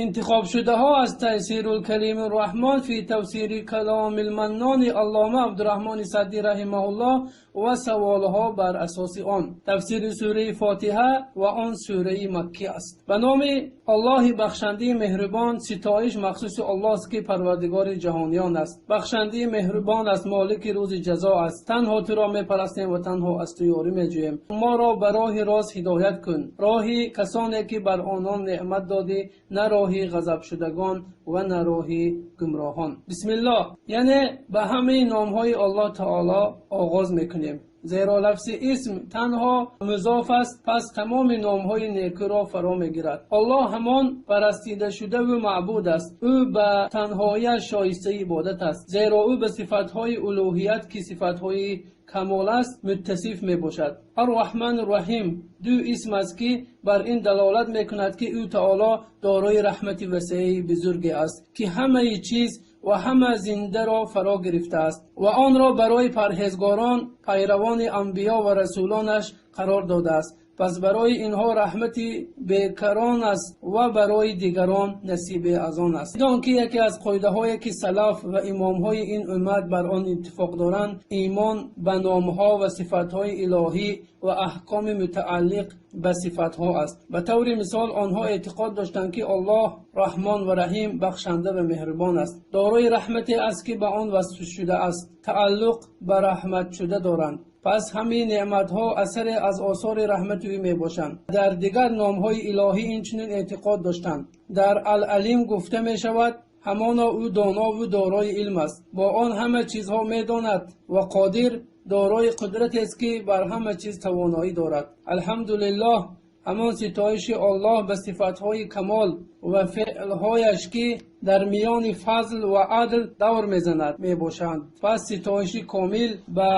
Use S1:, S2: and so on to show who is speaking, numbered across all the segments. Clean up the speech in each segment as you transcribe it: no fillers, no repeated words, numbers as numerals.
S1: Интихобшудаҳо аз Тайсирул-Калими Раҳмон фи тафсири Каломил Маннони Аллома Абдурраҳмони Саъдӣ раҳимаҳуллоҳ ва саволҳо бар асоси он. Тафсири сураи Фотиҳа ва он сураи Маккӣ аст. Ба номи Аллоҳи бахшандаи меҳрубон. Ситоиш махсуси Аллоҳ аст, ки парвардигори ҷаҳониён аст, бахшандаи меҳрубон аст, молики рӯзи ҷазо аст. Танҳо туро мепарастем ва танҳо аз ту ёрӣ меҷӯем. Моро ба роҳи рост ҳидоят кун, роҳи касоне ки бар онон неъмат додӣ, на роҳи ғазабшудагон ва на роҳи гумроҳон. Бисмиллоҳ, яъне ба ҳамаи номҳои Аллоҳ таоло оғоз мекунем, зеро лафзи исм танҳо музоф аст, пас тамоми номҳои некӯро фаро мегирад. Аллоҳ ҳамон парастидашудаву маъбуд аст. Ӯ ба танҳояш шоистаи ибодат аст, зеро ӯ ба сифатҳои улӯҳият, ки сифатҳои камол аст, муттасиф мебошад. Арраҳману Раҳим ду исм аст, ки бар ин далолат мекунад, ки ӯ таоло дорои раҳмати васеи бузурге аст, ки ҳамаи чиз ва ҳама зиндаро фаро гирифтааст ва онро барои парҳезгорон, пайравони анбиё ва расулонаш қарор додааст. Пас барои инҳо раҳмати бекарон аст ва барои дигарон насибе аз он аст. Дон ки яке аз қоидаҳое ки салаф ва имомҳои ин уммат бар он иттифоқ доранд, имон ба номҳо ва сифатҳои илоҳӣ ва аҳкоми мутааллиқ ба сифатҳо аст. Ба таври мисол, онҳо эътиқод доштанд, ки Аллоҳ Раҳмон ва Раҳим, бахшанда ва меҳрубон аст, дорои раҳмате аст, ки ба он васф шудааст, тааллуқ ба раҳматшуда доранд. Пас ҳамаи неъматҳо асаре аз осори раҳмати ӯ мебошанд. Дар дигар номҳои илоҳӣ инчунин эътиқод доштанд. Дар Ал-Алим гуфта мешавад: ҳамоно ӯ донову дорои илм аст, бо он ҳама чизҳо медонад, ва Қодир, дорои қудратест, ки бар ҳама чиз тавоноӣ дорад. Алҳамдулиллоҳ, ҳамон ситоиши Аллоҳ ба сифатҳои камол ва феълҳояш, ки дар миёни фазл ва адл давр мезанад, мебошанд. Пас ситоиши комил ба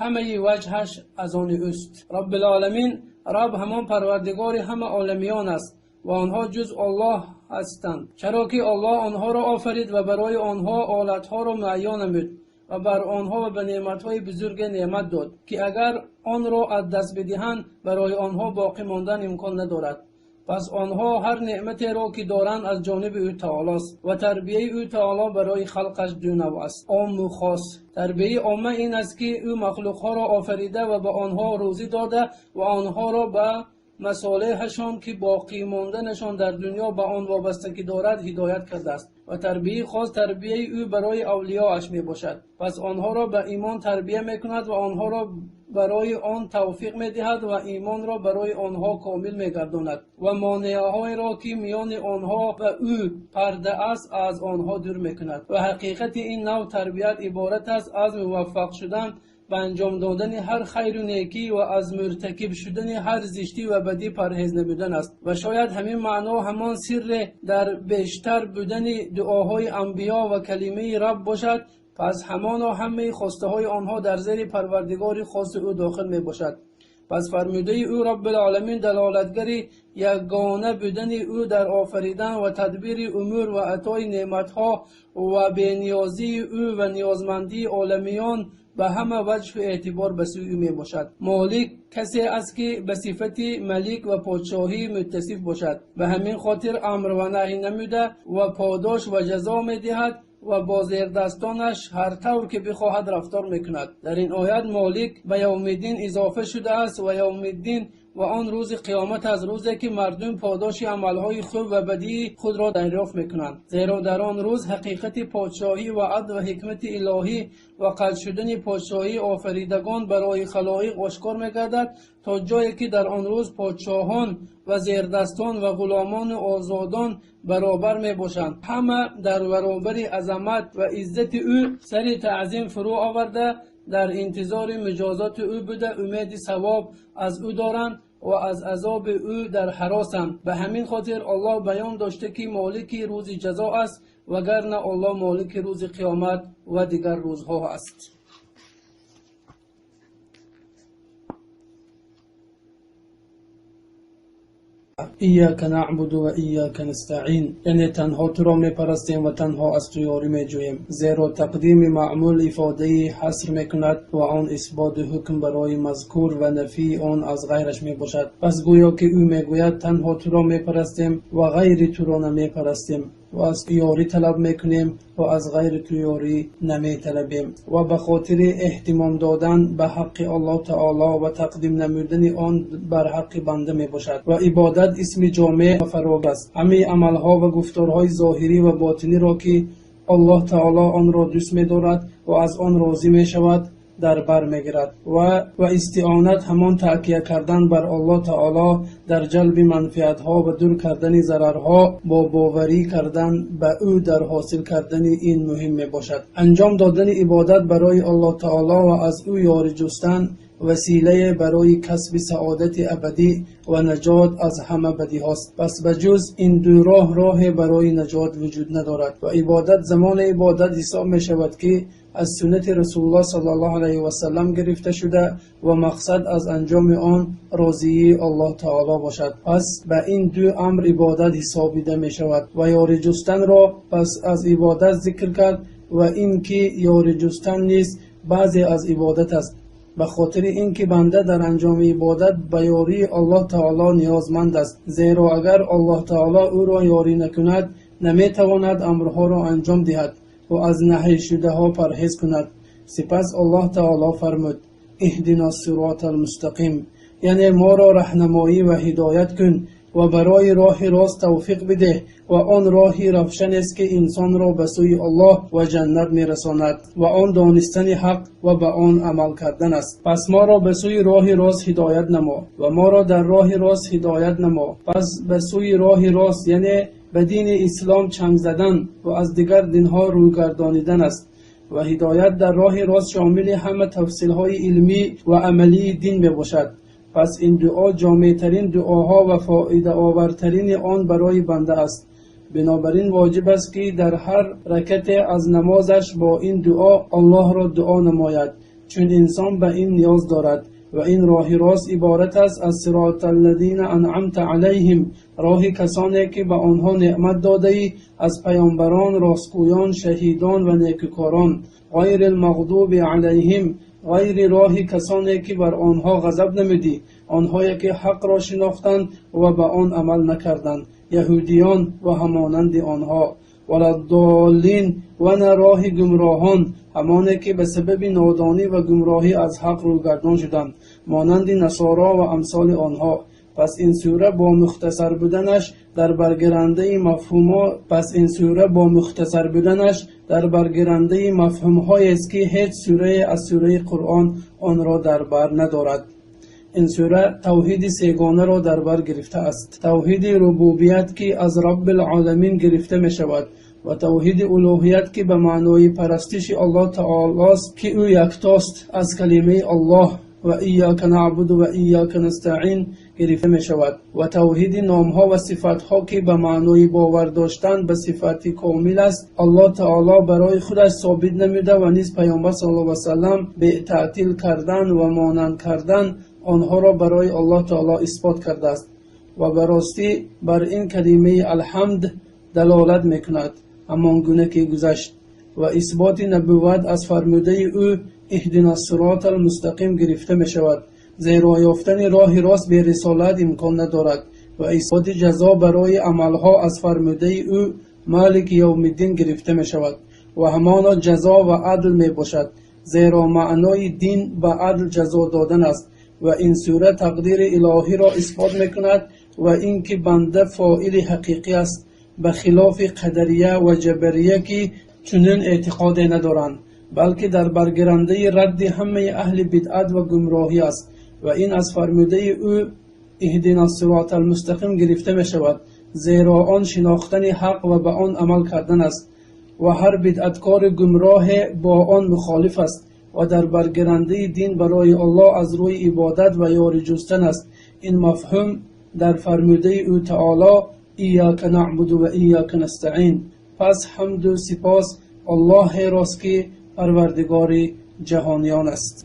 S1: ҳамаи ваҷҳаш аз они ӯст. Раббилоламин, Раб ҳамон парвардигори ҳама оламиён аст ва онҳо ҷуз Аллоҳ ҳастанд, чаро ки Аллоҳ онҳоро офарид ва барои онҳо олатҳоро муайян намуд ва бар онҳо ва ба неъматҳои бузурге неъмат дод, ки агар онро аз даст бидиҳанд, барои онҳо боқӣ мондан имкон надорад. Пас онҳо ҳар неъматеро ки доранд, аз ҷониби ӯ таолост. Ва тарбияи ӯ таоло барои халқаш ду навъ аст: ому хос. Тарбияи омма ин аст, ки ӯ махлуқҳоро офарида ва ба онҳо рӯзӣ дода ва онҳоро ба масолеҳашон, ки боқӣ монданашон дар дунё ба он вобастагӣ дорад, ҳидоят кардааст. Ва тарбияи хос тарбияи ӯ барои авлиёаш мебошад. Пас онҳоро ба имон тарбия мекунад ва онҳоро барои он тавфиқ медиҳад ва имонро барои онҳо комил мегардонад ва монеаҳоеро, ки миёни онҳо ва ӯ парда аст, аз онҳо дур мекунад. Ва ҳақиқати ин нав тарбият иборат аст аз муваффақ шудан ба анҷом додани ҳар хайру некӣ ва аз муртакиб шудани ҳар зиштӣ ва бадӣ парҳез намудан аст. Ва шояд ҳамин маъно ҳамон сирре дар бештар будани дуоҳои анбиё ва калимаи Рабб бошад. Пас ҳамоно ҳамаи хостаҳои онҳо дар зери парвардигори хоси ӯ дохил мебошад. Пас фармудаи ӯ Раббилоламин далолатгари ягона будани ӯ дар офаридан ва тадбири умур ва атои неъматҳо ва бениёзии ӯ ва ниёзмандии оламиён ба ҳама ваҷҳу эътибор ба сӯи ӯ мебошад. Молик касе аст, ки ба сифати малик ва подшоҳӣ муттасиф бошад, ба ҳамин хотир амр ва наҳй намуда ва подош ва ҷазо медиҳад ва бо зердастонаш ҳар тавр ки бихоҳад рафтор мекунад. Дар ин оят молик ба Явмиддин изофа шудааст ва Явмиддин ва он рӯзи қиёмат аст, рӯзе ки мардум подоши амалҳои хуб ва бадии худро дарёфт мекунанд, зеро дар он рӯз ҳақиқати подшоҳӣ ва адл ва ҳикмати илоҳӣ ва қатъ шудани подшоҳии офаридагон барои халоиқ ошкор мегардад, то ҷое ки дар он рӯз подшоҳон ва зердастон ва ғуломону озодон баробар мебошанд. Ҳама дар баробари азамат ва иззати ӯ сари таъзим фурӯ оварда, дар интизори муҷозоти ӯ буда, умеди савоб аз ӯ доранд ва аз азоби ӯ дар ҳаросанд. Ба ҳамин хотир Аллоҳ баён дошта, ки молики рӯзи ҷазо аст, вагарна Аллоҳ молики рӯзи қиёмат ва дигар рӯзҳо аст. إياك نعبد و إياك نستعين, яъне танҳо туро мепарастем ва танҳо аз ту ёрӣ меҷӯем. Зеро тақдими маъмул ифодаи ҳаср мекунад ва он исботи ҳукм барои мазкур ва нафии он аз ғайраш мебошад. Пас гӯё ки ӯ мегӯяд: танҳо туро мепарастем ва ғайри туро намепарастем ва аз ту ёрӣ талаб мекунем ва аз ғайри ту ёрӣ наметалабем. Ва ба хотири эҳтимом додан ба ҳаққи Аллоҳ таоло ва тақдим намудани он бар ҳаққи банда мебошад. Ва ибодат исми ҷомеъ ва фарог аст, ҳамаи амалҳо ва гуфторҳои зоҳирӣ ва ботиниро, ки Аллоҳ таоло онро дӯст медорад ва аз он розӣ мешавад, дар бар мегирад. Ва истионат ҳамон таъкия кардан бар Аллоҳ таоло дар ҷалби манфиатҳо ва дур кардани зарарҳо бо боварӣ кардан ба ӯ дар ҳосил кардани ин муҳим мебошад. Анҷом додани ибодат барои Аллоҳ таоло ва аз ӯ ёрӣ ҷустан василае барои касби саодати абадӣ ва наҷот аз ҳама бадиҳост. Пас ба ҷуз ин ду роҳ роҳе барои наҷот вуҷуд надорад. Ва ибодат замоне ибодат ҳисоб мешавад, ки аз суннати Расулуллоҳ саллаллоҳу алайҳи васаллам гирифта шуда ва мақсад аз анҷоми он розии Аллоҳ таоло бошад. Пас ба ин ду амр ибодат ҳисобида мешавад. Ва ёрӣ ҷустанро пас аз ибодат зикр кард ва ин ки ёрӣ ҷустан низ баъзе аз ибодат аст, ба хотири ин ки банда дар анҷоми ибодат ба ёрии Аллоҳ таоло ниёзманд аст, зеро агар Аллоҳ таоло ӯро ёрӣ накунад, наметавонад амрҳоро анҷом диҳад ва аз наҳйшудаҳо парҳез кунад. Сипас Аллоҳ таоло фармуд: اهدنا الصراط المستقیم, яъне моро раҳнамоӣ ва ҳидоят кун ва барои роҳи рост тавфиқ бидеҳ. Ва он роҳи равшанест, ки инсонро ба сӯи Аллоҳ ва ҷаннат мерасонад, ва он донистани ҳақ ва ба он амал кардан аст. Пас моро ба сӯи роҳи рост ҳидоят намо ва моро дар роҳи рост ҳидоят намо. Пас ба сӯи роҳи рост, яъне ба дини ислом чанг задан ва аз дигар динҳо рӯйгардонидан аст. Ва ҳидоят дар роҳи рост шомили ҳама тафсилҳои илмӣ ва амалии дин мебошад. Пас ин дуо ҷомеътарин дуоҳо ва фоидаовартарини он барои банда аст. Бинобар ин воҷиб аст, ки дар ҳар ракате аз намозаш бо ин дуо Аллоҳро дуо намояд, чун инсон ба ин ниёз дорад. Ва ин роҳи рост иборат аст аз صراط الذين أنعمت عليهم, роҳи касоне ки ба онҳо неъмат додаӣ аз паёмбарон, ростгӯён, шаҳидон ва некукорон, غير المغضوب عليهم, ғайри роҳи касоне ки бар онҳо ғазаб намудӣ, онҳое ки ҳақро шинохтанд ва ба он амал накарданд, яҳудиён ва ҳамонанди онҳо, ولا الضالين, ва на роҳи гумроҳон, ҳамоне ки ба сабаби нодонӣ ва гумроҳӣ аз ҳақ рӯгардон шуданд, монанди насоро ва амсоли онҳо. Пас ин сура бо мухтасар буданаш дар баргирандаи мафҳумо пас ин сура бо мухтасар буданаш дар баргирандаи мафҳумҳоест, ки ҳеҷ сурае аз сураи Қуръон онро дар бар надорад. Ин сура тавҳиди сегонаро дар бар гирифтааст: тавҳиди рубубият, ки аз رب العالمین гирифта мешавад, ва тавҳиди улӯҳият, ки ба маънои парастиши Аллоҳ таолост, ки ӯ яктост, аз калимаи Аллоҳ ва إياك نعبد و إياك نستعين гирифта мешавад, ва тавҳиди номҳо ва сифатҳо, ки ба маънои бовар доштан ба сифати комил аст, Аллоҳ таоло барои худаш собит намуда ва низ Паёмбар саллаллоҳу алайҳи васаллам бетаътил кардан ва монанд кардан онҳоро барои Аллоҳ таоло исбот кардааст. Ва ба ростӣ бар ин калимаи الحمد далолат мекунад, ҳамон гуна ки гузашт. Ва исботи набувват аз фармудаи ӯ اهدنا الصراط المستقیم гирифта мешавад, зеро ёфтани роҳи рост бе рисолат имкон надорад. Ва исботи ҷазо барои амалҳо аз фармудаи ӯ مالك يوم الدين гирифта мешавад ва ҳамоно ҷазо ва адл мебошад, зеро маънои дин ба адл ҷазо додан аст. Ва ин сура тақдири илоҳиро исбот мекунад ва ин ки банда фоили ҳақиқӣ аст, ба хилофи қадария ва ҷабария, ки чунин эътиқоде надоранд, балки дар баргирандаи радди ҳамаи аҳли бидъат ва гумроҳӣ аст. Ва ин аз фармудаи ӯ اهدنا الصراط المستقیم гирифта мешавад, зеро он шинохтани ҳақ ва ба он амал кардан аст ва ҳар бидъаткори гумроҳе бо он мухолиф аст ва дар баргирандаи дин барои Аллоҳ аз рӯи ибодат ва ёрӣ ҷустан аст. Ин мафҳум дар фармудаи ӯ таоло إياك نعبد و إياك نستعين. Пас ҳамду сипос Аллоҳерост, ки Парвардигори ҷаҳониён аст.